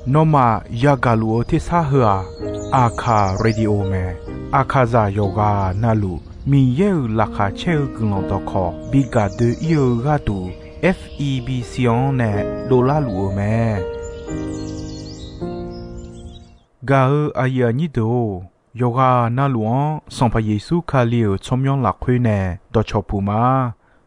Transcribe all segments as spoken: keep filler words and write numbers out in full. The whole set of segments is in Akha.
Nawmaf yagaq luf-eu tersar heu-aq, Aqkaq Radio mae. Aqkaqzaq yawqghaq navluf Miqyaer-euq laqkhaq caer-eu guiqlanq dawqkawq bi gaq doe-ir-eu gharduq, F E B C-anr nae dovlar luf-eu mae. Gaq-eu aqyuif aqnyir deuq-or, yawqghaq navluf-anr Sanqpaq Yeqsur Kali-euq tsawrmyanr lafkhoer nae dawqcawq puq ma.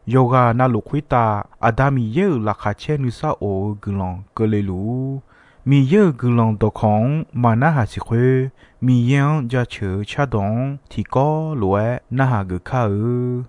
Yawqghaq navluf khoertav Aqda Miqyaer-euq laqkhaq caer nuisar of-eu guiqlanq keuvle luf-ur. Miqyaer-euq guiqlanq dawqkawq-anr maqnarhaq siq khoer, Miqyaer-anr jaceuq-eu cardawq-anr tiqkawv lof-aer narhaq geuf kar-eu.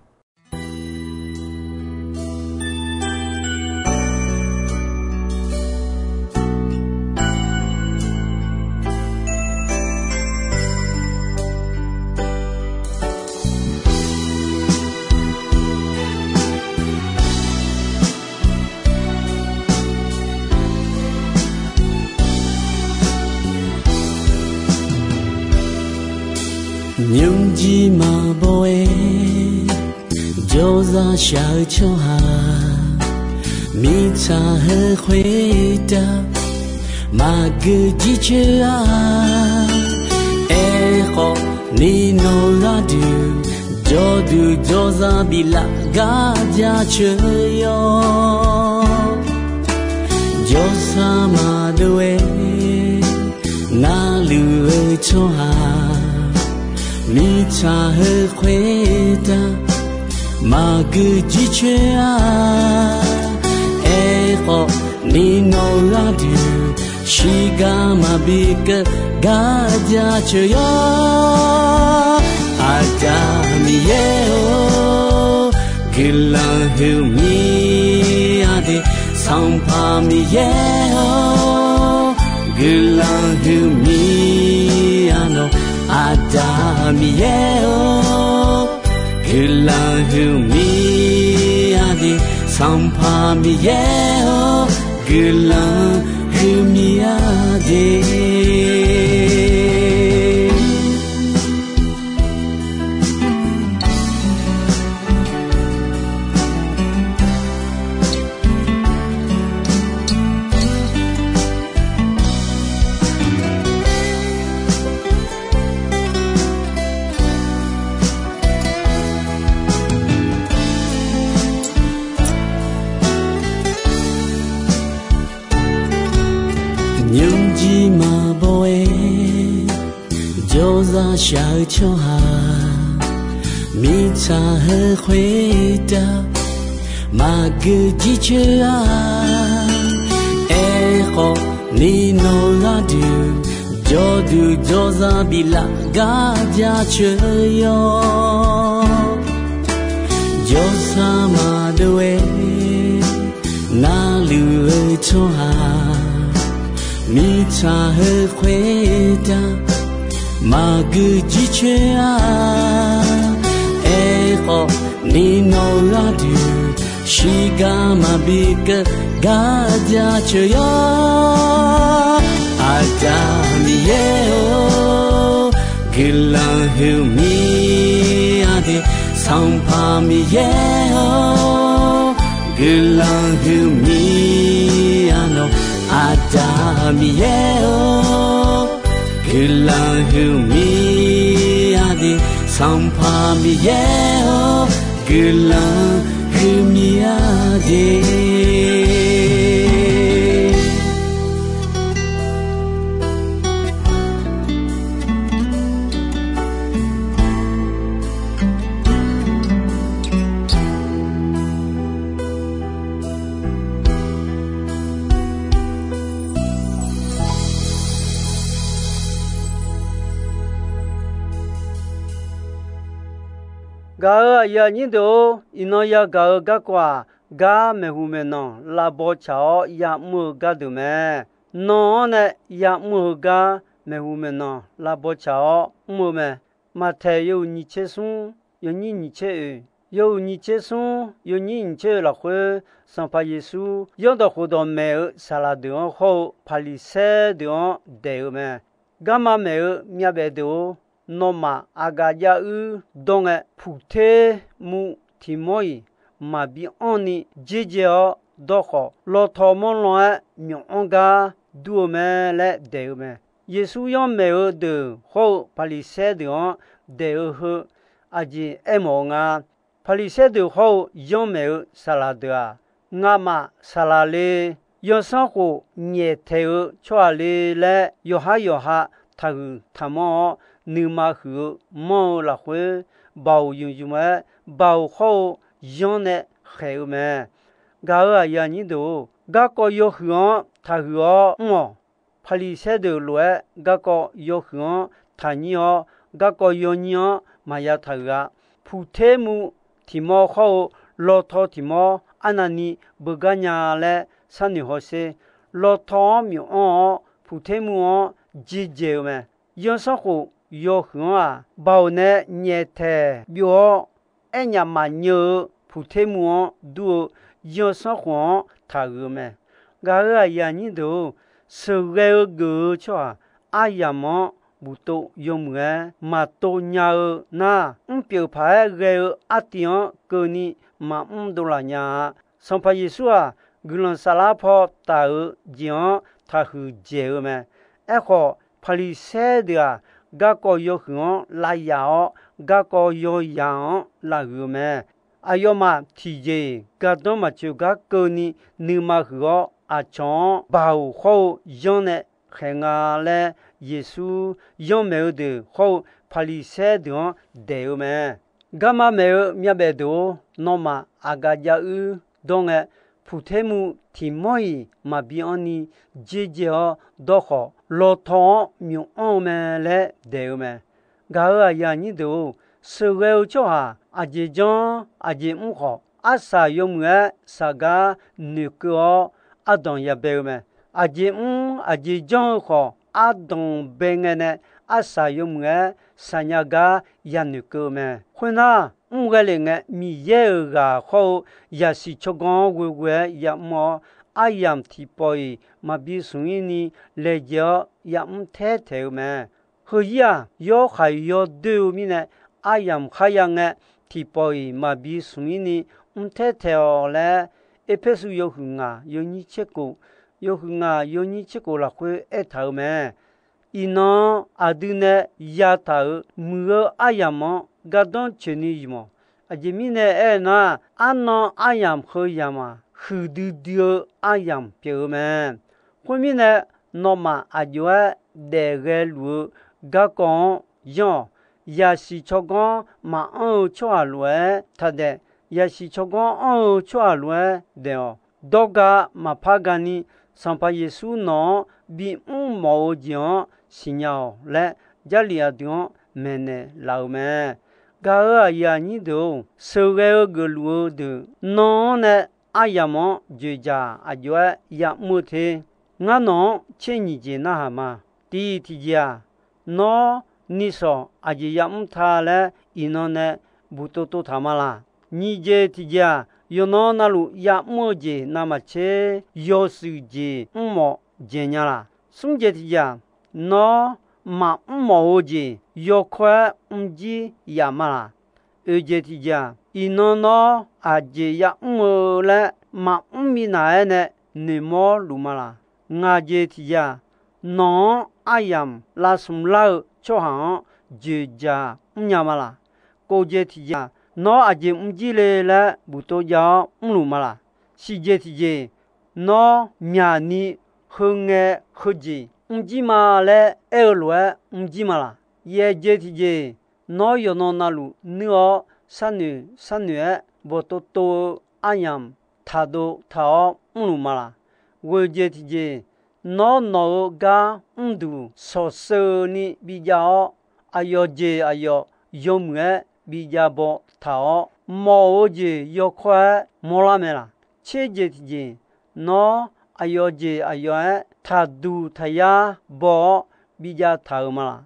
Nymrjir maqbaw-aer jawrzaq shaq-eu tsawrhaq, mirtsaq heu khoertav maqgeu jircoer-a. Aerkhawf, ni nawq gharduq jawrduq jawrzaq biflaf gar jaceuq yawr. Jawrsar maqdov-aer narluf-eu tsawrhaq, mirtsaq heu khoertav maqgeu jircoer-a. Aerkhawf, ni nawq gharduq shiqgar maqbi keuv gar jaceuq yawr. Aqda Miqyaer-or, guiqlanq huiqmir-a de. Sanqpaq Miqyaer-or, guiqlanq huiqmir-a nawq. Aqda Miqyaer-or, guiqlanq huiqmir-a de. Sanqpaq Miqyaer-or, guiqlanq huiqmir-a de. Nymrjir maqbaw-aer jawrzaq shaq-eu tsawrhaq, mirtsaq heu khoertav maqgeu jircoer-a. Aerkhawf, ni nawq gharduq jawrduq jawrzaq biflaf gar jaceuq yawr. Jawrsar maqdov-aer narluf-eu tsawrhaq, mirtsaq heu khoertav maqgeu jircoer-a. Aerkhawf, ni nawq gharduq shiqgar maqbi keuv gar jaceuq yawr. Aqda Miqyaer-or, guiqlanq huiqmir-a de. Sanqpaq Miqyaer-or, guiqlanq huiqmir-a nawq. Aqda Miqyaer-or, guiqlanq huiqmir-a de. Sanqpaq Miqyaer-or, guiqlanq huiqmir-a de. Gaq-euq aqyuif aqnyir deuq-or, iqnan yagaq-eu garkawv-aq, gar maeqhu maeqnan lavbaw tsaq-awr ya'mr-eu gardeuq mae. Nan-anr nae ya'mr-eu gar maeqhu maeqnan lavbaw tsaq-awr mr-eu mae. Maqtaeq yawhuiq nyiq tser smr, yawnyir nyiq tser oeq, yawhuiq nyiq tser smr, yawnyir nyiq tser oeq lafkhoer, Sanqpaq Yeqsur Yawrdawq khofdawq maeq-eu saqlaq deuq-anr hawr-eu Paqliqsaer deuq-anr daeq-eu mae. Garma maeq-eu myavbaef deuq-or, nawmaf aqgaf jav uir dawr ngae, puqter muv tiq mawr-iq maqbi anr ni dzer dzae-awr dawrkhawf, lawtaw mawr lan-aer myaef-anr gar dur-eu mae laer daeq-eu mae. Yeqsur yanrmaeq-eu deuq hawr-eu Paqliqsaer deuq-anr daeq-eu heu, aqjeq aermawf-eu nga. Paqliqsaer deuq hawr-eu yanrmaeq-eu saqlaq deuq-aq, ngamaf saqlaq le, yawsanr khof nyaeftaeq-eu tsawrhaq le laer yawqhar yawqha taqhuiq taqmanr-awr, nuima huiq-eu manr-eu lafkhoer, baoq ymq ymq-aer baoq hawr-eu yanr nae khaeq-eu mae. Gaq-euq aqyuif aqnyir deuq-or, garkawv yawhuiq-anr taqhuiq-awr mr-awq. Paqliqsaer deuq lof-aer garkawv yawhuiq-anr taqnyir-awr, garkawv yawnyir-anr maqya taqhuiq-a. Puqtermur tiq mawr hawr-eu lawtaw tiq mawr arnavni beugar nya laer sharnoeq hawsher. Lawtaw-anr myaef-anr-awr, puqtermur-anr jerdzaeq-eu mae. Yawsanr khof yawhuiq-anr-aq, baoq nae nyaeftaeq byov-awr, aernyaf maqnyeuv-eu puqtermur-anr dur-eu yawsanr khof-anr taqhuiq-eu mae. Gaq-euq aqyuif aqnyir deuq-or, sheuqghae-eu geuf-eu tsawrhaq aryamq-anr buftov yawmuiq-aer maqtov nya-eu nar, mrpyeuf paq-aer ghae-eu artiv-anr keuvni maqmr dovlaf nya-a. Sanqpaq Yeqsur-aq, guiqlanq saflar paw taf-eu jeq-anr taqhuiq dzaeq-eu mae. Aerkhawf, Paqliqsaer deuq-aq, garkawv yawhuiq-anr lavyaf-awr, garkawv yawyaq-anr lavhuiq-eu mae. Aqyawfmaf tiqjeq-iq gardanr maqtsoeq gar keuvni nuima huiq-awr, aqcawq-anr baoq hawr-eu yanr nae khaeq nga laer, Yeqsur yanrmaeq-eu deuq hawr-eu Paqliqsaer deuq-anr daeq-eu mae. Garma maeq-eu myavbaef deuq-or, nawmaf aqgaf jav uir dawr ngae, puqtermur tiq mawr-iq maqbi anrni dzer dzae-awr dawrkhawf, lawtaw-anr myaef-anr-eu mae laer daeq-eu mae. Gaq-euq aqyuif aqnyir deuq-or, sheuqghae-eu tsawrhaq aqjeq janr aqjeq mr khawf, arsaq yawmuiq-aer saqgar noeqkeuv-awr ardanq yabae-eu mae. Aqjeq mr aqjeq janr-eu khawf, ardanq bae ngae nae arsaq yawmuiq-aer saqnya gar yanoeq keuv-eu mae. Khoernar, mr ghae lef ngae, Miqyaer-euq ghaq hawr-eu yaqsiq tsawrganr-anr ghoeghoe-aer yamr-awr, aryamq tiqpawf-iq maqbi smq-ir ni laejae-awr yamr taer taeq-eu mae. Heu-ir-aq, yawr khaq yawdoer-eu mirnae, aryamq kharya ngae, tiqpawf-iq maqbi smq-ir ni mr taer taeq-awq laer, Erpersu yawhuiq ngaq yawnyir tser kof, yawhuiq ngaq yawnyir tser kof lafkhoer aertaq-eu mae. Iqnan aqdui nae yataq-euq muiq-eu aryamq-anr gardanr tsoeqni ymq-awq. Aqjeq mirnae aernar, arnan aryamq heu yamq-aq, huiqdui dui-eu aryamq pyeuf-eu mae. Khoermirnae, nawmaf aqjox-aer daef ghae luf-eu garkawv-anr yanr-awq. Yaqsiq tsawrganr maqanr-eu tsawrhaq lof-aer taqdaef. Yaqsiq tsawrganr anr-eu tsawrhaq lof-aer daef-awq. Dawrga maqpar gani, Sanqpaq Yeqsur nawq-anr bimr mawf-eu jeq-anr siqnya-awq laer, Jarlif aqdui-anr maeqnaeq laf-euq mae. Gaq-euq aqyuif aqnyir deuq-or, sheuqghae-eu geufluf-eu deuq nan-anr nae aryamq-anr dzoeqdzaq aqjox-aer yamr-eu te. Ngar nawq-anr tser nyiq jeq narhaq ma. Tiq tiqjeq-aq, nawr nisawq aqjeq yamr ta laer iqnan nae buqtov tov taq ma laq? Nyiq jeq tiqjeq-aq, yawqnan navluf yamr-eu jeq navmaqtser yawshuif jeq mrmawf dzaeq nya laq? Smr jeq tiqjeq-aq, nawr maqmr mawf-eu jeq yawkawr-aer mrjir yaf ma laq? Oeq jeq tiqjeq-aq, iqnan nawr aqjeq yamr-eu laer maqmr minav-aer nae noeqmawr luf ma laq? Ngaq jeq tiqjeq-aq, nawq-anr aryamq lavsmq lar-eu tsawrhaq-anr dzoeqdzaq mrnya ma laq? Kov jeq tiqjeq-aq, nawr aqjeq mrjir le laer buqtov jav-awr mrluf ma laq? Siq jeq tiqjeq, nawr myaqni heu ngae heujeq mrjir ma laer aer-eu lof-aer mrjir ma laq? Yaeq jeq tiqjeq, nawr yawqnan navluf nuir-awr sharnoeq sharnoeq-aer bawqtov tov-eu aryamq taqdov taq-awr mrluf ma laq? Ghoeq jeq tiqjeq, nawr nawq-eu gar mrduq shawqsheuvni bijav-awr, aqyawf jeq aqyawf yawmuiq-aer bijav baw taq-awr, mawf-eu jeq yawkawr-aer mawrlar mae laq? Tser jeq tiqjeq, nawr aqyawf jeq aqyawf-aer taqduq taqyar baw-awr bijav taq-euq ma laq?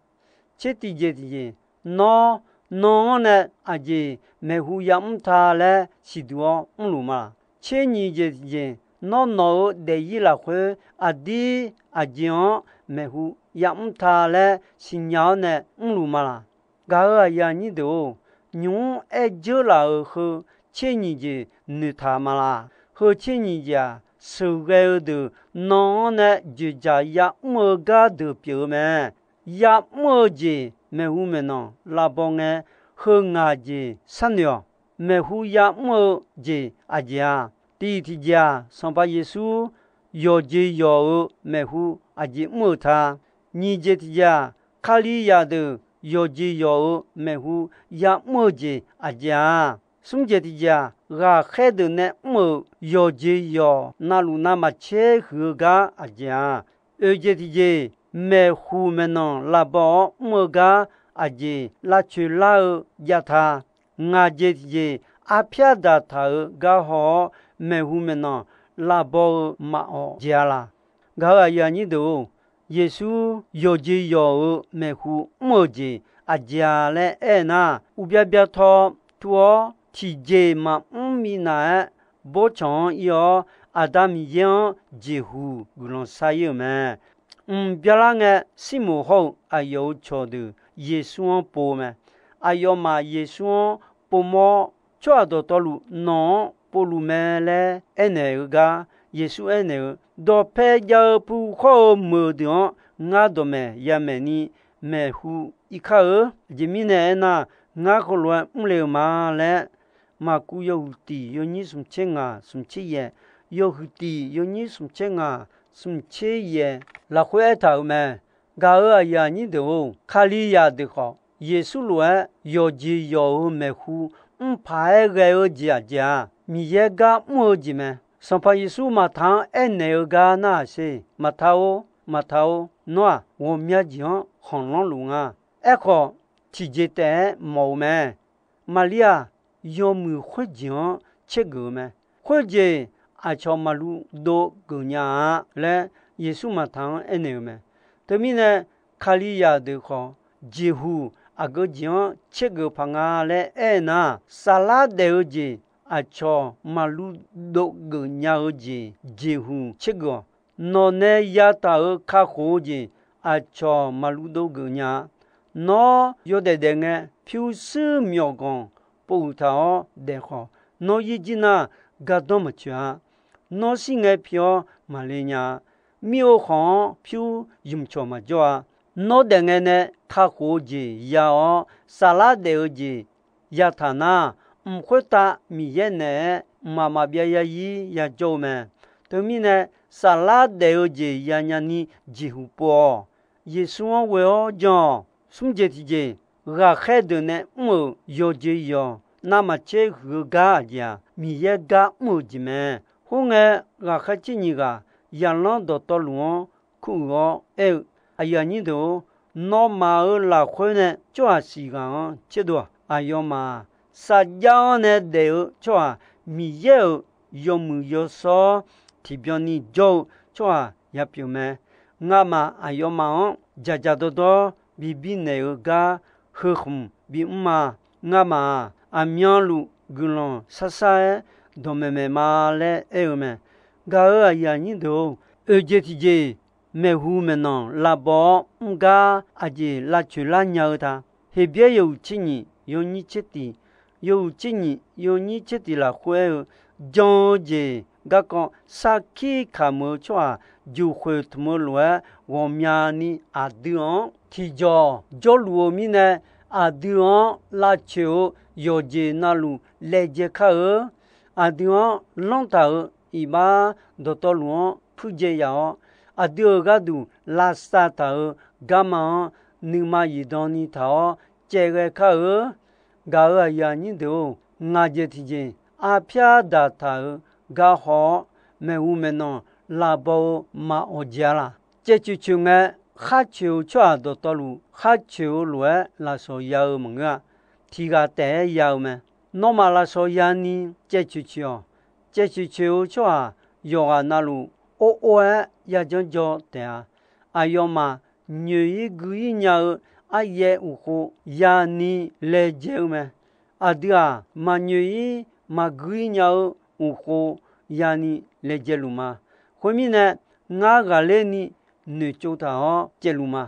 Tser tiqjeq tiqjeq, nawr nan-anr nae aqjeq maeqhu yamr ta laer siqduq-awr mrluf ma laq? Tser nyiq jeq tiqjeq, nawr nawq-eu daefzir lafkhoer aqdir aqjeq-anr maeqhu yamr ta laer siqnya-awr nae mrluf ma laq? Gaq-euq aqyuif aqnyir deuq-or, nymq-mr aer dzeur laf-euq heu tser nyiq jeq noeqtaq ma laq? heu tser nyiq jeq-aq, sheuqghae-eu deuq nan-anr nae dzoeqdzaq ya'mr-eu gar deuq pyeuf-eu mae. Ya'mr-eu jeq maeqhu maeqnan lavbaw ngae, heu ngaq jeq sharnoeq-awq. Maeqhu ya'mr-eu jeq aqjeq-a? Tiq tiqjeq-aq, Sanqpaq Yeqsur yawqjeq yawq-euq maeqhu aqjeq mr-euq ta? Nyiq jeq tiqjeq-aq, Kalizaq deuq yawqjeq yawq-euq maeqhu ya'mr-eu jeq aqjeq-a? Smr jeq tiqjeq-aq, ghaqkhaer deuq nae mr-euq yawqjeq yawq navluf navmaqtser huiq-eu gar aqjeq-a? Oeq jeq tiqjeq, maeqhu maeqnan lavbaw-awr mr-eu gar aqjeq lavcoeq lar-eu jav ta? Ngaq jeq tiqjeq, arpyar daqtaq-euq gar haw-awr maeqhu maeqnan lavbaw-eu maqawq jeq-a laq? Gaq-euq aqyuif aqnyir deuq-or, Yeqsur yawqjeq yawq-euq maeqhu mr-euq jeq aqjeq-a laer aer nar, uqbya bya taw tur-awr tiqjeq maqmr minav-aer bawrtsanq-anr ir-awr, Aqda Miqyaer-anr jeqhuq guiqlanq shar ir-euq mae. Mq byalar ngae, Sirmoq hawr-eu aqyawf-euq cawqdeuq Yeqsur-anr pov-eu mae. Aqyawfmaf Yeqsur-anr povmawr, tsawrhaq dawqtawvluf nawq-anr povluf mae laer aernaeq-eu gar, Yeqsur aernaeq-eu, dawqpae jav-eu pu khawr-eu meuq deuq-anr ngar dawqmaeq yamaeq ni maeqhu ir kar-eu. Aqjeq mirnae aernar, ngar heulof-aer mrle-eu ma laer, Maqkuv yawhuiq tiq yawnyir smq tser ngaq smq tser yaeq, yawhuiq tiq yawnyir smq tser ngaq smq tser yaeq lafkhoer aertaq-euq mae. Gaq-euq aqyuif aqnyir deuq-or, Kalizaq deuq khawf, Yeqsur lof-aer yawqjeq yawq-euq maeqhu mr paq-aer ghae-eu jeq aqjeq-aq, Miqyaer gar mr-eu jeq mae. Sanqpaq Yeqsur Maqtaq-anr aernaeq-eu gar narhaq sher. Maqtaq-or, Maqtaq-or, nawr-aq, ghawqmya jeq-anr khanqlanr luf nga. Aerkhawf, tiqjeq taef-aer mawf-eu mae. Maqlir-aq, yawmuiq khoerjeq-anr tsergeuf-eu mae. Khoerjeq aqcawq maqluv dov geuf nya-a laer, Yeqsur Maqtaq-anr aernaeq-eu mae. Teumirnae, Kalizaq deuq khawf, jeqhuq aqgeu jeq-anr tsergeuf paq nga laer aer nar, saflar daef-eu jeq aqcawq maqluv dov geuf nya-eu jeq jeqhuq tsergeuf-awq. Nawq nae yataq-euq kakhof-eu jeq aqcawq maqluv dov geuf nya-a. Nawr yawdaef daef ngae, pyurshuir myawqganq pov uiq taq-awr daef khawf, nawr yir jir nar gardanr maqtsoeq-a. Nawr shir ngae pi-awr maqle nya-a. Mir-eu khawq-anr pyur ymqcawq maqjawr-a. Nawr daef ngae nae kakhof-eu jeq ya-awr, saflar daef-eu jeq yataq nar, mq khoertav Miqyaer naeq-aer mqmaq maqbyav yazir yajawr-eu mae. Teumirnae, saflar daef-eu jeq yanya ni jeqhuq pov-awq. Yeqsur-anr ghoe-awr jan-awq. Smr jeq tiqjeq, ghaqkhaer deuq nae mr-euq yawqjeq yawq navmaqtser huiq-eu gar aqjeq-aq, Miqyaer gar mr-euq jeq mae. Khoerngae, ghaqkhaer tser nyiq ghaq yaqlanr dawqtawvluf-anr kuruiq-awr aer-eu, Aqyuif aqnyir deuq-or, nawmaf-euq lafkhoer nae tsawrhaq siq ghaq-anr tserdov-aq, aqyawfmaf-aq, sarjax-anr nae daef-eu tsawrhaq, Miqyaer-euq yawmuiq yawshawr tiqbyan ni jawr-eu tsawrhaq yapyeuf mae. Ngamaf aqyawfmaf-anr dzaqdzaq dawrdawr bi birnaeq-eu gar heu khmq bimr ma. Ngamaf-aq, aqmyanluf guiqlanq sharshar-aer dawqmaeq maeq ma laer aer-eu mae. Gaq-euq aqyuif aqnyir deuq-or, oeq jeq tiqjeq maeqhu maeqnan lavbaw-awr mr gar aqjeq lavcoeq lar nya-eu ta? Heqbyaer yawhuiq tser nyiq yawnyir tser tiq, yawhuiq tser nyiq yawnyir tser tiq lafkhoer aer-eu, jan-eu jeq garkawv sarkir kamq-eu tsawrhaq juqkhoeq tmq-eu lof-aer ghawqmyani aqdui-anr tiqjawq jawrluf-eu mirnae, aqdui-anr lavcoeq-eu yawqjeq navluf laejae kar-eu. Aqdui-anr lanrtaq-euq iqbax dawqtawvluf-anr puirjae yaf-awr, aqdui-euq gharduq lavsav taq-euq garma-anr nuima zifdan ni taq-awr caevghae kar-eu. Gaq-euq aqyuif aqnyir deuq-or, ngaq jeq tiqjeq arpyar daqtaq-euq gar haw-awr, maeqhu maeqnan lavbaw-eu maqawq jeq-a laq? Caevcoeq coeq ngae, khar coeq-eu tsawrhaq dawqtawvluf khar coeq-eu lof-aer lafsawq ya-eu maqngeur-a. Tiq ghaq taef-aer ya-eu mae. Nawmaf lafsawq yani caevcoeq coeq-awq. Caevcoeq coeq-eu tsawrhaq yawqghaq navluf or or-aer yajanr jaw taef-a. Aqyawfmaf nyoeq-ir gui-ir nya-eu aryaev uqkhov yani laejae-eu mae. Aqdui-aq, maqnyoeq-ir maqgui-ir nya-eu uqkhov yani laejae luf ma. Khoermirnae, ngar ghaqler ni noeqtsov taq-awr caevluf ma.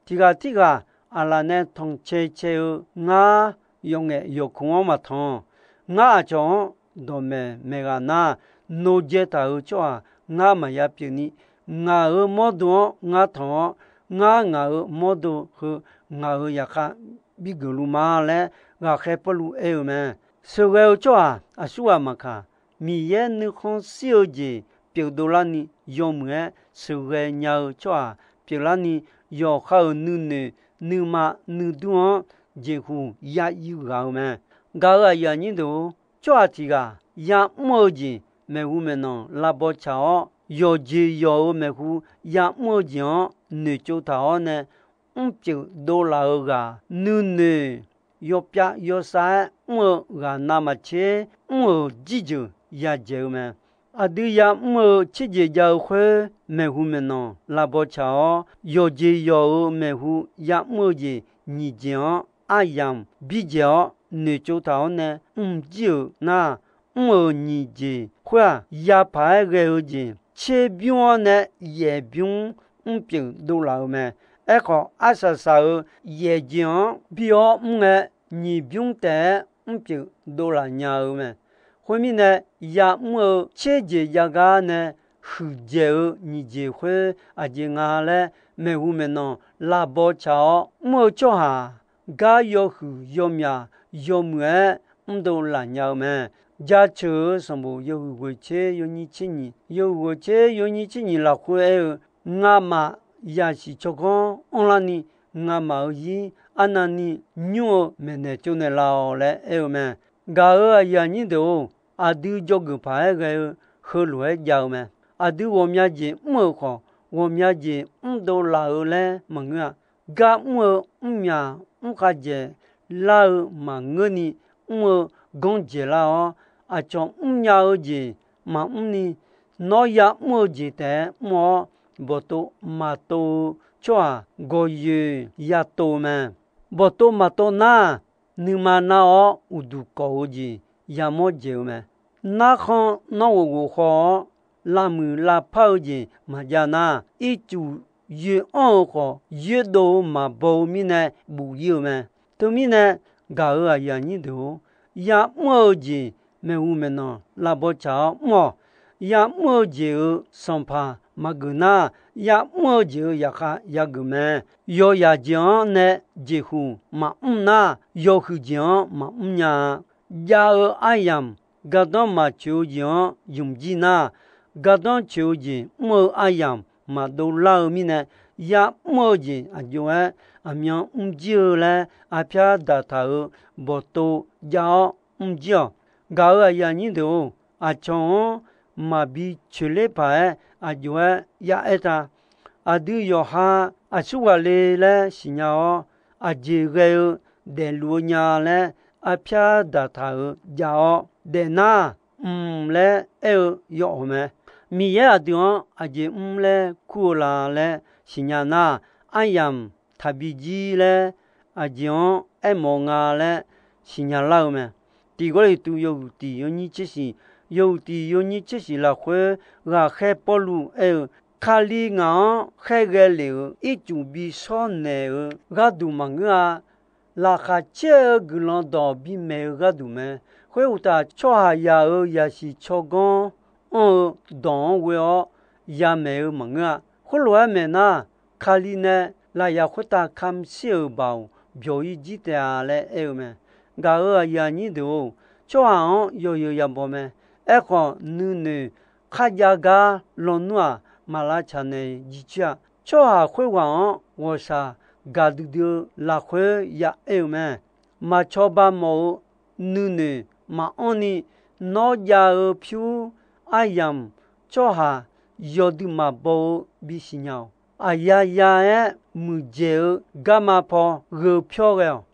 Tiq ghaq tirghaq aqlaf nae tanq cae cae-eu ngar yawf ngaef yawq kuq-anr maqtanq. Ngar aqcawq-anr dawqmaeq maeqghaq nar, nojae taq-euq tsawrhaq ngar maqya pyeufni, ngaq-euq mawrdo-anr ngar tanq-awr, ngar ngaq-euq mawrdo heu ngaq-euq zaqkhav bigeuf luf ma laer ghaqkhaer Pawrluv aer-eu mae. Sheuqghae-eu tsawrhaq aqsurghaq maqkaq, Miqyaer nuikhanr shir-eu jeq pyeufdov larni yawmuiq-aer sheuqghae nya-eu tsawrhaq pyeuflarni, yawqha-euq nuinoeq nuima nuidur-anr jeqhu ya ir ghaq-eu mae. Gaq-euq aqyuif aqnyir deuq-or, tsawrhaq tiq ghaq ya'mr-eu jeq maeqhu maeqnan lavbaw tsaq-awr, yawqjeq yawq-euq maeqhu ya'mr-eu jeq-anr noeqtsov taq-awr nae, mrpyeuf dovlaf-eu ghaq nuinoeq yawpyav yawsav-aer mr-eu ghaq navmaqtser mr-euq jirjeuq yadzaeq-eu mae. Aqdui ya'mr-eu tserjeq jav-eu khoer maeqhu maeqnan lavbaw tsaq-awr, yawqjeq yawq-euq maeqhu ya'mr-eu jeq nyiq jeq-anr aryamq bidzaeq-awr noeqtsov taq-awr nae mrjir-euq nar, mr-euq nyiq jeq khoer-aq, yapaq-aer ghae-eu jeq tserbymr-awr nae yaefbymr mrpyeuf dovlaf-eu mae. Aerkhawf, arsaq saq-euq yaefjeq-anr bi-awr mr ngae, nyiq bymr taef-aer mrpyeuf dovlaf nya-eu mae. Khoermirnae, ya'mr-eu tserjeq jav gar nae huiqdzaeq-eu nyiq jeq khoer aqjeq nga laer maeqhu maeqnan lavbaw tsaq-awr mr-eu tsawrhaq, gar yawhuiq yawmyaq yawmuiq-aer mrdov laf nya-eu mae. Jaceuq-eu sanqbof yawhuiq ghoeq tser yawnyir tser nyiq, yawhuiq ghoeq tser yawnyir tser nyiq lafkhoer aer-eu, Ngamaf yasiq tsawrganr anrlarni, ngamaf-euq zir arnavni nymr-eu maeqnaeq tsovnaeq laf-awq laer aer-eu mae. Gaq-euq aqyuif aqnyir deuq-or, aqdui dzawgeuf paq-aer ghae-eu heulof-aer jav-eu mae. Aqdui ghawqmya jeq mr-euq khawf, ghawqmya jeq mrdov laf-eu laer maqngeur-a. Gar mr-eu mrmyaq mrkhav dzaeq lar-eu maqngeurni, mr-eu ganr dzaeq lar-awr, aqcawq mrnya-eu jeq maqmr ni, nawr ya'mr-eu jeq taef-aer mr-awr, bawqtov maqtov-eu tsawrhaq gawqyoeq yatov-eu mae. Bawqtov maqtov nar, nuima nar-awr uqduq kawq-eu jeq yamawr dzaeq-eu mae. Narkhan nawr ghof ghof khaw-awr, lavmuiq lavpar-eu jeq maqjav nar, ircuf yoeq anr-eu khawf, yoerdov-eu maqbaw-eu mirnae buf ir-eu mae. Teumirnae, gaq-euq aqyuif aqnyir deuq-or, ya'mr-eu jeq maeqhu maeqnan lavbaw tsaq-awr mr-awq. Ya'mr-eu jeq-euq sanqpaq maqgeuf nar, ya'mr-eu jeq-euq zaqkhav yageuf mae. Yawqyaf jeq-anr nae jeqhuq maqmr nar, yawhuiq jeq-anr maqmr nya-a. Jav-eu aryamq gardanr maqtsoeq-eu jeq-anr ymq jir nar, gardanr tsoeq-eu jeq mr-eu aryamq maqdov lar-eu mirnae, ya'mr-eu jeq aq jov-aer aqmyan mr jir-eu laer arpyar daqtaq-euq bawqtov jav-awr mr jir-awq. Gaq-euq aqyuif aqnyir deuq-or, aqcawq-anr maqbi coeqler paq-aer aq jov-aer ya aer ta. Aqdui yawqha aqsurghaq le laer siqnya-awr, aqjeq ghae-eu daefluf-eu nya laer arpyar daqtaq-euq jav-awr daefnar, mq laer aer-eu yawawq mae. Miqyaer aqdui-anr aqjeq mr laer kur-eu la laer siqnya nar, aryamq taqbi jir laer aqjeq-anr aermawf-eu nga laer siqnya lar-eu mae. Tiq Gawrliqtu yawhuiq tiq yawnyir tser shiq, yawhuiq tiq yawnyir tser shiq lafkhoer ghaqkhaer Pawrluv aer-eu, Kali ngaq-anr khaerghae lef-euq ircuf bi shawr naeq-eu gharduq maqngeur-a. Laqkhaq caer-eu guiqlanq dawq bimaeq-eu gharduq mae. Khoeruqtaf, tsawrhaqzaq-euq zaqsiq tsawrganr anr-eu dawq-anr ghoe-awr yamaeq-eu maqngeur-a. Khoerlof-aer maeq nar, Kali nae lafyaq khoertav kamq shir-euq baoq byawq-ir jir taef-a laer aer-eu mae. Gaq-euq aqyuif aqnyir deuq-or, tsawrhaq-anr yawzeu yabaw mae. Aerkhawf, nuinoeq kharjav gar lawnmr-aq, maq lavtsaq naeq jircoer-a. Tsawrhaq khoerghaq-anr ghawqshaq gaqdui dui-eu lafkhoer ya aer-eu mae. Maq cawba mawf-eu nuinoeq maqanr ni, nawr jav-eu pyur aryamq tsawrhaq yawdui maqbaw-eu bisiq nya-awq. Aqyaya-aer muiqdzaeq-eu garma paw gheu pyawr ghae-awq.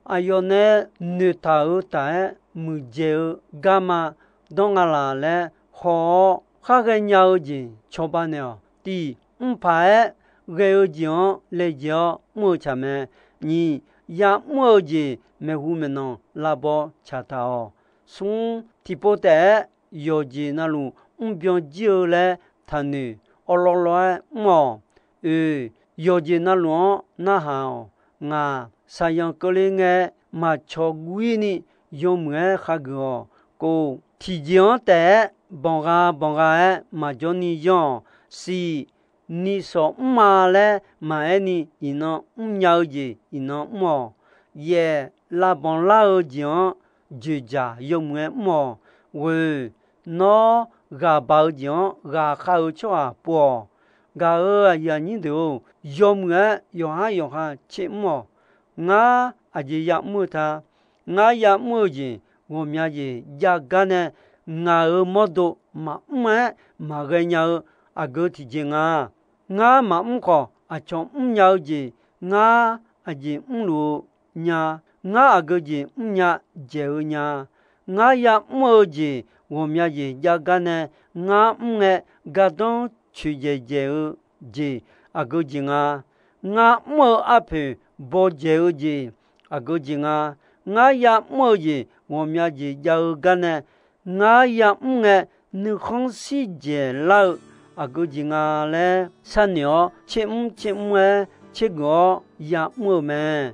Aqyawf nae noeqtaq-euq taq-aer muiqdzaeq-eu garma danr nga laq laer haw-awr, khar ghaenya-eu jeq cawba naeq-awq. Tiq, mr paq-aer ghae-eu jeq-anr laejae-awr mr-eu tsaq mae. Nyiq, ya'mr-eu jeq maeqhu maeqnan lavbaw tsaq taq-awq. Smr, tiqpov taef-aer yawqjeq navluf mrbyan jir-eu laer taqnoeq awrlawrlawr-aer mr-awq. Oeq, yawqjeq navluf-anr narhaq-awq. Ngaq, saqyanq keuvle ngae maqcawq guv-ir ni yawmuiq-aer khageuf-awq. Kov, tiqjeq-anr taef-aer banqgha banqgha-aer maqjawr ni yanr-awq. Siq, nishawq mr ma laer maqaer ni iqnan mrnya-eu jeq iqnan mr-awq. Yaeq, lavbanq lar-eu jeq-anr joeqdzaq yawmuiq-aer mr-awq. Ghoeq, nawr ghaq baq-eu jeq-anr ghaqkhav-eu tsawrhaq pov-awq. Gaq-euq aqyuif aqnyir deuq-or, yawmuiq-aer yawqhar yawqha tser mr-awq. Ngar aqjeq ya'mr-eu ta. Ngar ya'mr-eu jeq ghawqmya jeq jav gar nae ngaq-euq mawrdo maqmr-aer maqghae nya-eu aqgeu tiqjeq nga. Ngar maqmr khawf, aqcawq mrnya-eu jeq ngar aqjeq mrluf-eu nya. Ngar aqgeu jeq mrnya dzaeq-eu nya. Ngar ya'mr-eu jeq ghawqmya jeq jav gar nae ngar mr ngae, gardanr coeqdzaeq dzaeq-eu jeq aqgeu jeq nga. Ngar mr-eu arpoeq bawdzaeq-eu jeq aqgeu jeq nga. Ngar ya'mr-eu jeq ghawqmya jeq jav-eu gar nae ngar ya'mr ngae, nuikhanr shir dzaeqlar-eu aqgeu jeq nga laer sharnoeq-awr, tser mr tser mr-aer tsergeuf-awr ya'mr-eu mae.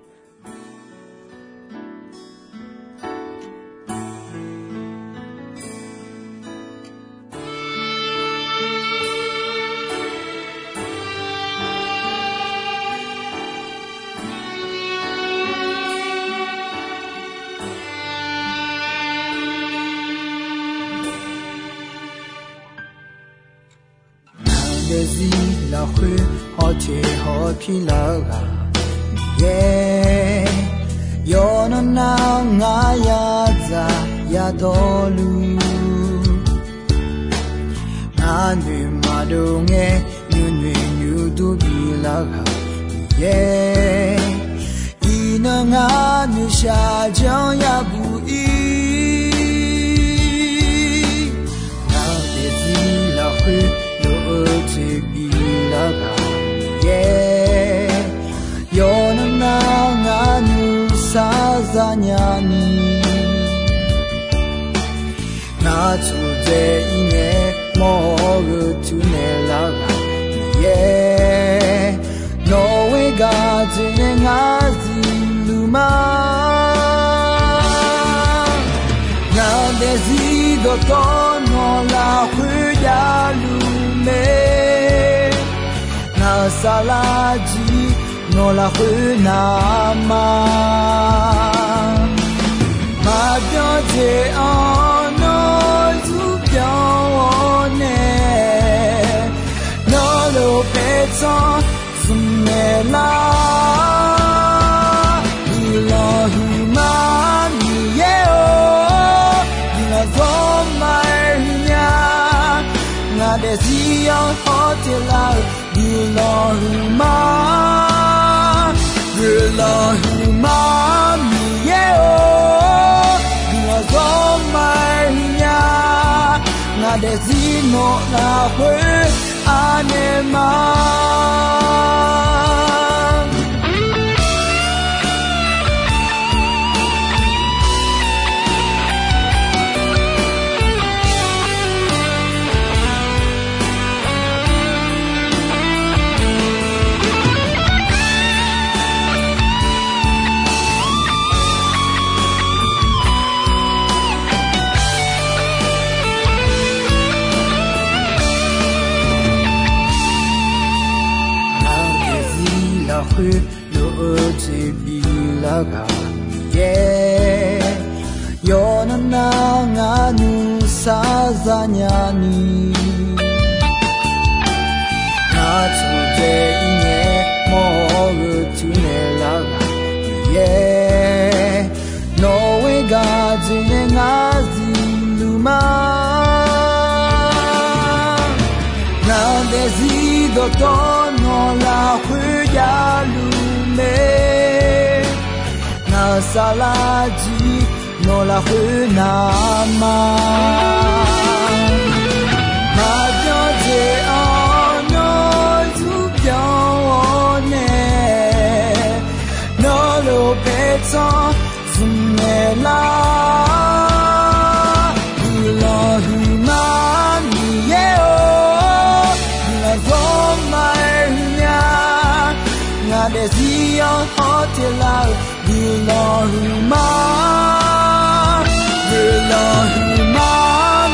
Ngaq daefzir lafkhoer hawteq hawpir lar-eu ghaq Miqyaer, yawqnan nar ngar yadzaq yadawrluf, ngar noeq maqdov ngae nuinoeq nuidur bilar ghaq Miqyaer, iqnan ngar noeqshaq janr yabuq ir. Ngaq daefzir lafkhoer lof-eu toeqbif lar ghaq Miqyaer, yawqnan nar ngar nuisar zanya ni, ngar tsofdzae ir ngae mawr-eu gheurtur naeq lar ghaq Miqyaer, nawq-euq gharduq nae ngar zifluf ma. Ngaq daefzir dawqtawvluf nawq lafkhoer javluf mae, ngaq-euq saflar jir nawq lafkhoer navma. Maqbyan jeq-anr nawr zmq byan-awr nae, nawr lof paertsanr zmq naeq lar. Guiqlanq huiqma Miqyaer-or, guiqlanq zawr ma-aer huiqnya. Ngaq daefzir-anr hawteq lar-euq guiqlanq huiqma, guiqlanq huiqma Miqyaer-or, guiqlanq zawr ma-aer huiqnya. Ngaq daefzir nawq lafkhoer anaeq ma. Ngaq daefzir lafkhoer lof-eu jeq biflar ghaq Miqyaer, yawqnan nar ngar nuisar zanya ni, ngar tsofdzae ir ngae mawr-eu gheurtur naeq lar ghaq Miqyaer, nawq-euq gharduq nae ngar zifluf ma. Ngaq daefzir dawqtawvluf nawq lafkhoer javluf mae, ngaq-euq saflar jir nawq lafkhoer navma. Maqbyan jeq-anr nawr zmq byan-awr nae, nawr lof paertsanr zmq naeq lar. Guiqlanq huiqma Miqyaer-or, guiqlanq zawr ma-aer huiqnya. Ngaq daefzir-anr hawteq lar-euq guiqlanq huiqma, guiqlanq huiqma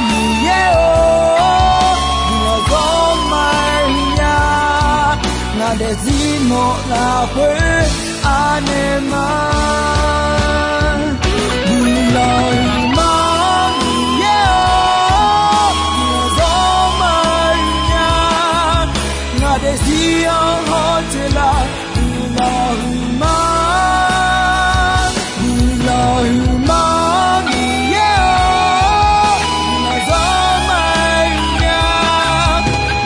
Miqyaer-or, Daefzir nawq lafkhoer anaeq ma. Guiqlanq huiqma-anr Miqyaer-or, nawq zanr maqhuiq nya. Ngaq daefzir-anr hawteq laf. Guiqlanq huiqma, guiqlanq huiqma-anr Miqyaer-or, nawq zanr maqhuiq nya.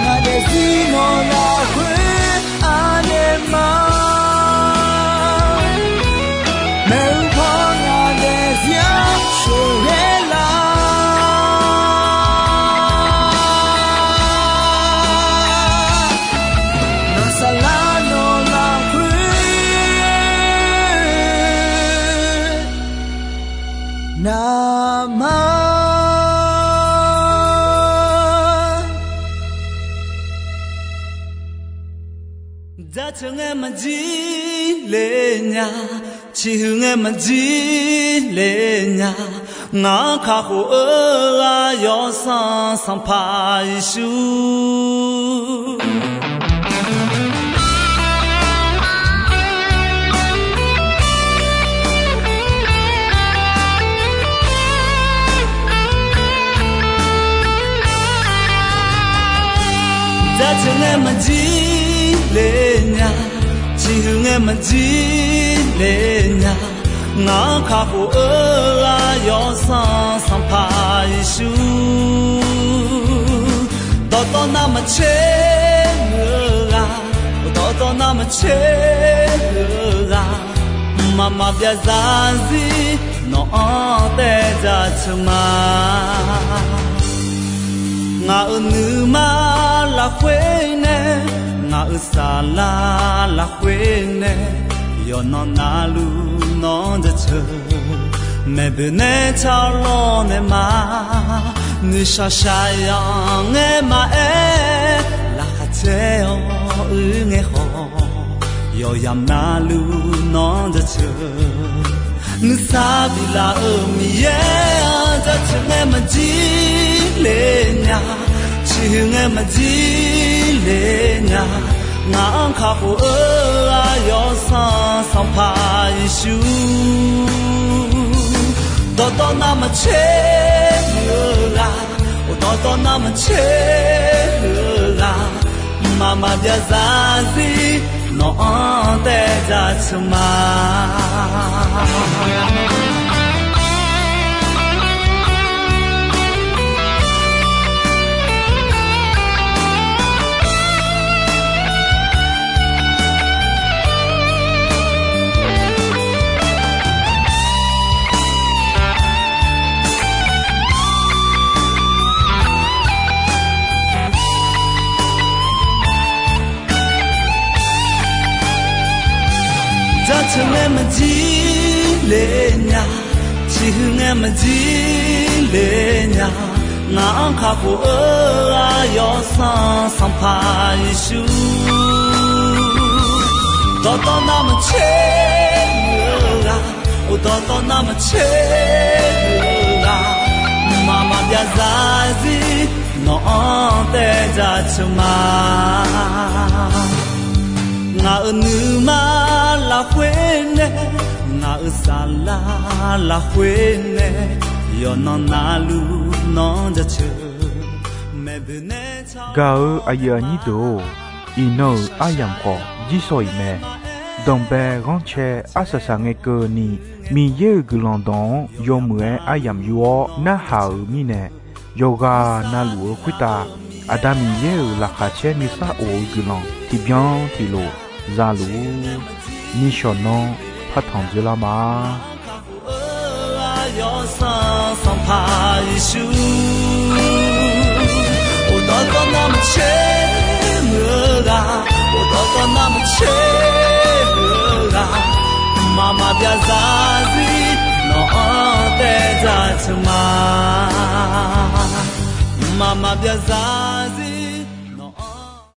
Ngaq daefzir nawq lafkhoer anaeq ma. Maeqhu paw ngaq daefzir-anr sheuqghae laf. Naqsaqlar nawq lafkhoer navmaqma. Jaceuq ngae maqjir le nya, ciqhuiq ngae maqjir le nya, ngaq-anr kakhof-eu ghaq Yawsanr Sanqpaq Yeqsur. Jaceuq ngae maqjir le nya, ciqhuiq ngae maqjir le nya, ngaq-anr kakhof-eu ghaq Yawsanr Sanqpaq Yeqsur. Dawqtawv navmaqtser muiq-eu ghaq, dawqtawv navmaqtser muiq-eu ghaq, mqmaq maqbyav zarzir nawq-anr taev jaceuq ma. Ngaq-euq nuima lafkhoer nae, ngaq-euq saflar lafkhoer nae, yawqnan navluf nawq-anr jaceuq. Maeqboeq nae tsarlawr naeq ma, nuishaq shaqyanq ngae maqaer, laqkhaq caer-awr uir ngae khawf, yawqyamq navluf nawq-anr jaceuq. Nuisar biflaf-euq Miqyaer-anr jaceuq ngae maqjir le nya, ciqhuiq ngae maqjir le nya, ngaq-anr kakhof-eu ghaq Yawsanr Sanqpaq Yeqsur. Dawqtawv navmaqtser muiq-eu ghaq, dawqtawv navmaqtser muiq-eu ghaq, mqmaq maqbyav zarzir nawq-anr taev jaceuq ma. Jaceuq ngae maqjir le nya, ciqhuiq ngae maqjir le nya, ngaq-anr kakhof-eu ghaq Yawsanr Sanqpaq Yeqsur. Dawqtawv navmaqtser muiq-eu ghaq, dawqtawv navmaqtser muiq-eu ghaq, mqmaq maqbyav zarzir nawq-anr taev jaceuq ma. Ngaq-euq nuima lafkhoer nae, ngaq-euq saflar lafkhoer nae, yawqnan navluf nawq-anr jaceuq. Maeqboeq nae tsar Gaq-eu aqyuif aqnyir deuq-or, iqnan-euq aryamq khawf jirshaw-iq mae. Danqbae ghanrcae arsaq saq ngae keuvni, Miqyaer-euq guiqlanq dawq-anr yawmuiq-aer aryamq yur-awr narhaq-euq mirnae, yawqghaq navluf-eu khoertav Aqda Miqyaer-euq laqkhaq caer nuisar of-eu guiqlanq tiqbyan tiqlof za luf-ur. Nishawq nanr partanq dzeurlar ma. Yawsanr Sanqpaq Yeqsur. Dawqtawv navmaqtser muiq-eu ghaq, dawqtawv navmaqtser muiq-eu ghaq, mqmaq maqbyav zarzir nawq-anr taev jaceuq ma. Mqmaq maqbyav zarzir